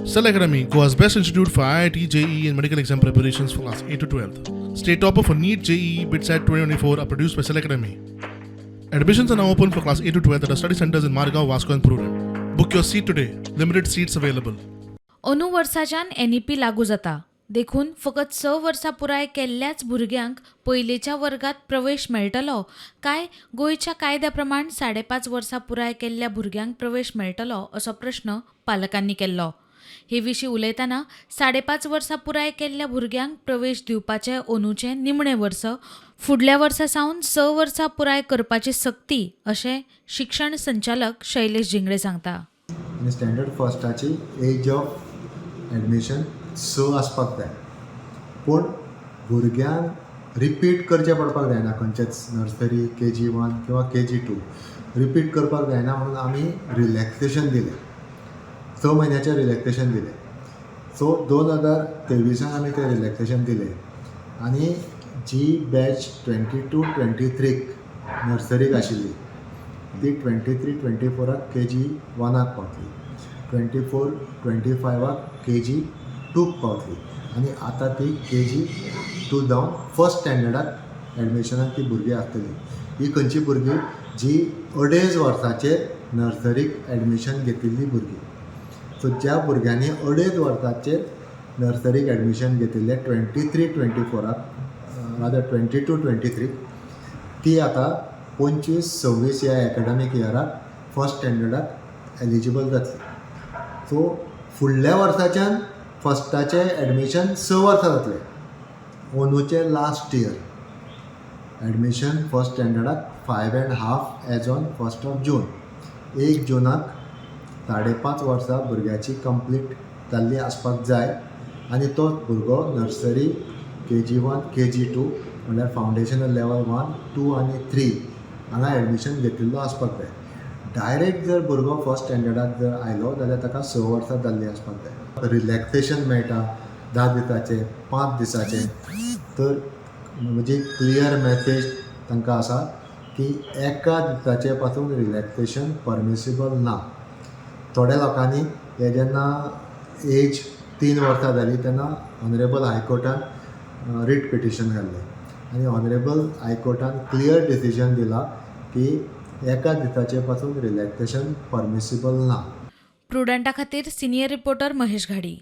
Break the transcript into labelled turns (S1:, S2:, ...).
S1: Cell Academy, Goa's best institute for IIT, JEE, and medical exam preparations for class 8 to 12. State topper for NEET, JEE, BITSAT 2024 are produced by Cell Academy. Admissions are now open for class 8 to 12 at our study centers in Margao, Vasco, and Prudent. Book your seat today. Limited seats available.
S2: अंदू वर्साच्यान NEP लागू जाता, देखून फकत 6 वर्सां पुराय केल्ल्याच भुरग्यांक पयलेच्या वर्गात प्रवेश मेळटलो काय गोंयच्या कायद्या प्रमाण 5.5 वर्सां पुराय केल्ल्या भुरग्यांक प्रवेश मेळटलो, असो प्रश्न पालकांनी केल्लो. हे विशीं उलयतना 5.5 वर्सां पुराय केल्ल्या भुरग्यांक प्रवेश दिवपाचें अंदूचें निमणें वर्स, फुडल्या वर्सा सावन 6 वर्सां पुराय करपाची सक्ती, अशें शिक्षण संचालक शैलेश झिंगडे सांगता.
S3: आनी स्टँडर्ड फर्स्टाची एज ऑफ एडमिशन 6 आसपाक जाय, पूण भुरग्यांक रिपीट करचें पडपाक जायना. खंयचेच नर्सरी, केजी 1 किंवा केजी 2 रिपीट करपाक जायना म्हणून आमी रिलॅक्सेशन दिलें, 6 म्हयन्याचें रिलॅक्सेशन दिलें. सो 2023an आमी तें रिलॅक्सेशन दिलें आनी जी बॅच 22-23क नर्सरीक आशिल्ली ती 23-24ak केजी 1ak पावतली, 24-25ak केजी 2क पावतली आनी आतां ती केजी 2 जावन फर्स्ट स्टँडर्डाक एडमिशनाक ती भुरगीं आसतली. ही खंयची भुरगीं? जी अडेज वर्साचेर नर्सरीक एडमिशन घेतिल्ली भुरगीं. सो ज्या भुरग्यांनी अडेज वर्साचेर नर्सरीक एडमिशन घेतिल्लें 23-24ak, रादर 22-23, ती आतां 25-26 ह्या एकाडमीक इयराक फर्स्ट स्टँडर्डाक एलिजिबल जातली. सो फुडल्या वर्साच्यान फर्स्टाचें एडमिशन 6 वर्सां जातलें. अंदूचें लास्ट इयर एडमिशन फर्स्ट स्टँडर्डाक 5.5 as on 1st of June. 1 जुनाक 5.5 वर्सां भुरग्याची कंप्लीट जाल्ली आसपाक जाय आनी तो भुरगो नर्सरी, केजी 1, केजी 2, म्हणल्यार फावंडेशनल लेवल 1, 2 आनी 3 हांगा एडमिशन घेतिल्लो आसपाक जाय. डायरेक्ट जर भुरगो फर्स्ट स्टँडर्डाक जर आयलो जाल्यार ताका 6 वर्सां जाल्लीं आसपाक जाय. रिलॅक्सेशन मेळटा 10 दिसाचें, 5 दिसाचें. तर म्हजी क्लियर मॅसेज तांकां आसा की एका दिसाचे पासून रिलॅक्सेशन परमिसिबल ना. थोड्या लोकांनी हे जेन्ना एज 3 वर्सां जाली तेन्ना ऑनरेबल हायकोर्टान रीट पिटिशन घाल्लें आनी ऑनरेबल हायकोर्टान क्लियर डिसिजन दिला की एका दिसाचे पासून रिलॅक्सेशन परमिसिबल ना.
S2: प्रुडंटा खातीर सिनियर रिपोर्टर महेश घाडी.